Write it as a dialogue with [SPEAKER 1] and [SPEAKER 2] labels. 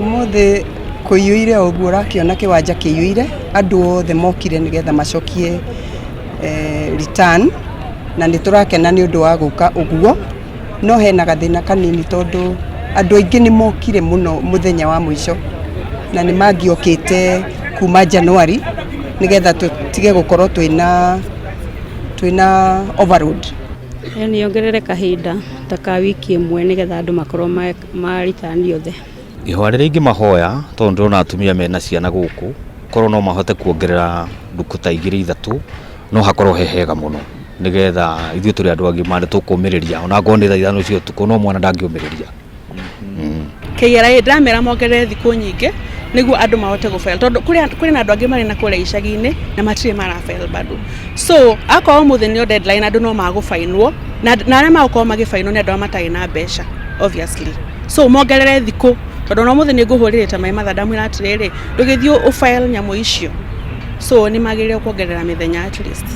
[SPEAKER 1] Ũmũthĩ kũiyũire o ũguo ũrakĩona, kĩwanja kĩiyũire, andũ othe mokire nĩgetha macokie return, na nĩ tũrakena nĩ ũndũ wa gũka ũguo, no hena gathĩna kanini tondũ andũ aingĩ nĩ mokire mũno mũthenya wa mũico na nĩ mangĩokĩte kuma January nĩgetha tũtige gũkorwo twĩna overload.
[SPEAKER 2] Nĩ yongerere kahinda ta ka wiki 1 nĩgetha andũ makorwo ma return othe.
[SPEAKER 3] Ihoya rĩrĩa ingĩmahoya, tondũ ndĩrona atumia mena ciana gũkũ, korwo no mahote kuongerera ndukũ ta 2 3, no hakorwo he hega mũno, nĩgetha ithuĩ tũrĩ andũ agima nĩ tũkũmĩrĩria, ona akorwo nĩ thaa 5 cia ũtukũ, no mwana ndangĩũmĩrĩria.
[SPEAKER 4] KRA ndĩramera mongerere thikũ nyingĩ nĩguo andũ mahote gũ file, tondũ kũrĩ na andũ angĩ marĩ na kũrĩa icagi-inĩ na matirĩ mara file bado. So akorwo ũmũthĩ nĩyo deadline, andũ no magũbainwo na arĩa magũkorwo magĩbainwo nĩ andũ arĩa matarĩ na mbeca, obviously. So mongerere thikũ, tondũ ona ũmũthĩ nĩ ngũhũrĩrĩte my mother, ndamwĩra atĩrĩrĩ, ndũgĩthiĩ ũ file nyamũ icio. So nĩ magĩrĩire kuongerera mĩthenya at least.